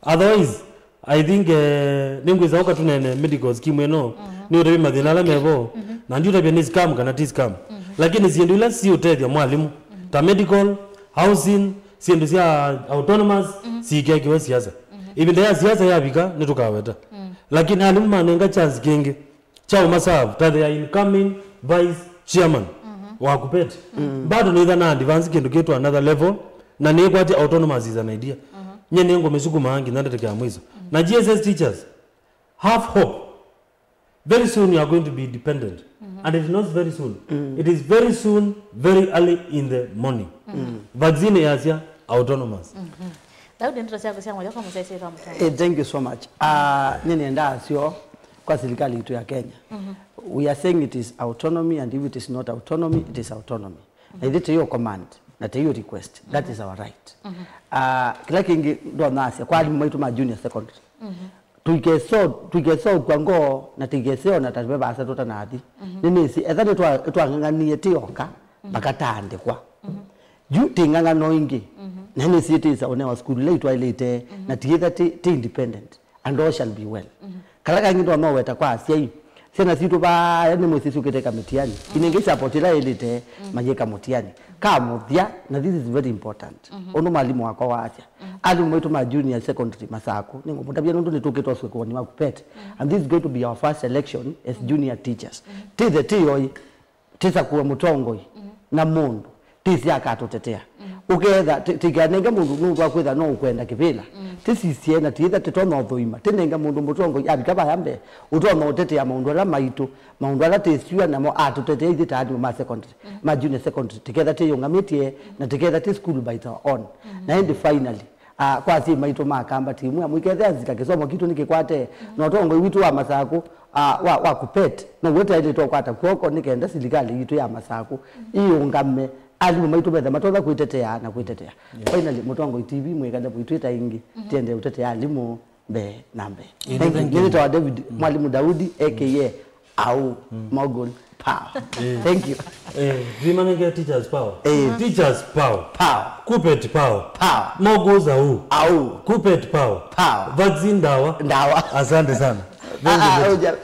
Otherwise, I think, eh, nĩngwĩsa ũka tũnene medical scheme ĩno, nĩũtavye mathĩna ala mevo, na ndiũtavya nĩ scam kana ti scam. Lakini syĩndũ ila siũtethya mwalimũ, ta medical, housing, syĩndũ sya autonomous, siikekiwe siasa. Ĩvinda ya siasa yavika, nĩtũkaweta. Lakini alimũ manenga chance kĩngĩ, kya ũmaserve ta their incoming vice chairman wa KUPPET. Bado nĩtha na advance kĩndũ kĩtwa another level, na nĩkwatya autonomous is an idea. Nye nĩngũmĩsukumaa nginya ndatĩka ya mwiso. Na G S S teachers, have hope. Very soon you are going to be dependent. And it is not very soon. It is very soon, very early in the morning. Vaccine yasya autonomous. Daudi, ndeto syaku sya mũthya kwa mũsyaĩĩsya wa mũtongoi. Eh, thank you so much. Ah, nyie nĩendaa syo kwa silikalĩ itũ ya Kenya. We are saying it is autonomy, and if it is not autonomy, it is autonomy. Na ithe tĩyo command, na tĩyo request. That is our right. Ah, kĩla kĩngĩ ndonasya kwa alimũ maitũ ma junior secondary. Tũikesoo-, tũikeseũkw'a ngoo na tũikeseona ta ve vaasa tũtanathi. Nĩnĩsĩ, etha nĩtwa-, nĩtwang'ang'anie tĩ oka, mpaka taandĩkwa. Yu tĩ ng'ang'ano ĩngĩ, na nĩsĩ tĩsa ũnewa sukulu ila itwaĩlĩte, na tiĩtha tĩ, tĩ independent, and all shall be well. Kala kangĩ ndonoweta kwa asyai, syana sitũ vaa, nĩ mwĩsĩ syũkĩte ĩka mĩtiani. Inenge support ĩla ĩlĩte, mayĩka mũtiani. Ka mũthya, na this is very important. Ũndũ mwalimũ wakwa waasya, alimũ maitũ ma junior secondary Masaku, nĩngũmũtavya nũndũ nĩtũkĩtwe ũsũkũoni wa KUPPET. And this is going to be our first election as junior teachers. Tĩthe tĩyoi, tĩsakũe mũtongoi na mũndũ, tĩsĩ akatũtetea. Ũketha, ti-, tikanenge mũndũ nũndũ wa kwĩtha no ũkwenda kĩvĩla. Tĩsisye na tiĩtha tĩtonya ũthũima. Tĩnenge mũndũ mũtongoi avika vaya mbee. Ũtonya ũtetea maũndũ ala maitũ, maũndũ ala tĩsiwa namo atũtetea ithyĩ ta alimũ ma secondary, ma junior secondary. Tiketha tĩyũngamĩtye na tiketha tĩ school by our own. Na ĩndĩ finally, ah, kwa asyai maitũ ma Kamba timu ya mũikethĩa nzika kĩsomo kitũ nĩkĩkwate, na ũtongoi witũ wa Masakũ, ah, wa, wa KUPPET, now'o twaĩlĩte ũkwata kw'oko nĩ kenda silikalĩ yitũ ya Masakũ ĩũngame. Alimũ maitũ methe matonya kwĩtetea na kwĩtetea. Finally, Mũtongoi T V mwĩkale mũitwĩta ĩngĩ, tiendee ũtetea alimũ mbee na mbee. Ĩĩ, thank you. Nĩnĩtawa David, Mwalimũ Daudi, A K A Au, Mogul Power. Thank you. Eh, vimanenge teachers power. Eh. Teachers power. Power. KUPPET power. Power. Moguls au. Au. KUPPET power. Power. Vaccine ndawa. Ndawa. Asante sana. Thank you, ah, ah, David.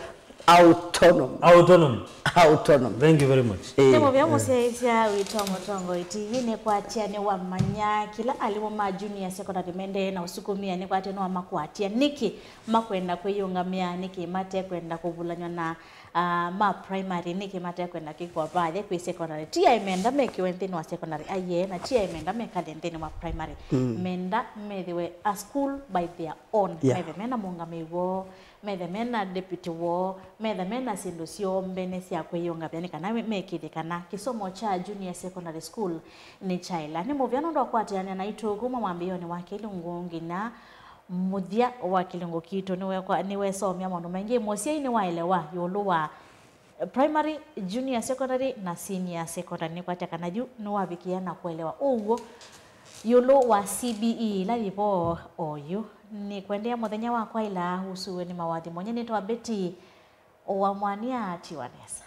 Autonomy. Autonomy. Autonomy. Thank you very much. Eh. Nĩ mũvea mũsyaĩĩsya witũ wa Mũtongoi T V nĩkwatya nĩwamanya kĩla alimũ ma junior secondary mendee na ũsukumĩa nĩkwatya nĩwamakwatya nĩkĩ makwenda kwĩyũngamĩa, nĩkĩ matekwenda kũvulanywa na, ah, ma primary, nĩkĩ matekwenda kwĩkwa vathya kwĩ secondary. Ti aĩ menda mekĩwe nthĩnĩ wa secondary, aiee, na ti aĩ menda mekale nthĩnĩ wa primary. Menda methĩwe a school by their own. Yeah. Methe mena mũngamĩi woo, methe mena deputy woo, methe mena syĩndũ syoo mbene sya kwĩyũngamya nĩ kana me-, mekĩthye kana kĩsomo kya junior secondary school nĩ kyaĩla. Nĩ mũvea nũndũ wa kũatĩanĩa naitũ kuma mwambĩĩonĩ wa kĩlungu nginya mũthya wa kĩlungu kitũ. Nĩwekwa-, nĩwesomya maũndũ maingĩ. Mũsyai nĩwaelewa ĩũlũ wa primary, junior secondary na senior secondary. Nĩkwatya kana yu nĩwavikĩa na kũelewa ũw'o ĩũlũ wa C B E ĩla yĩvo oyu. Nĩkwendea mũthenya wa kwaĩla ũsuwe nĩ mawathi mwanya. Nĩtawa Betty wa Mwania, tiwa nesa.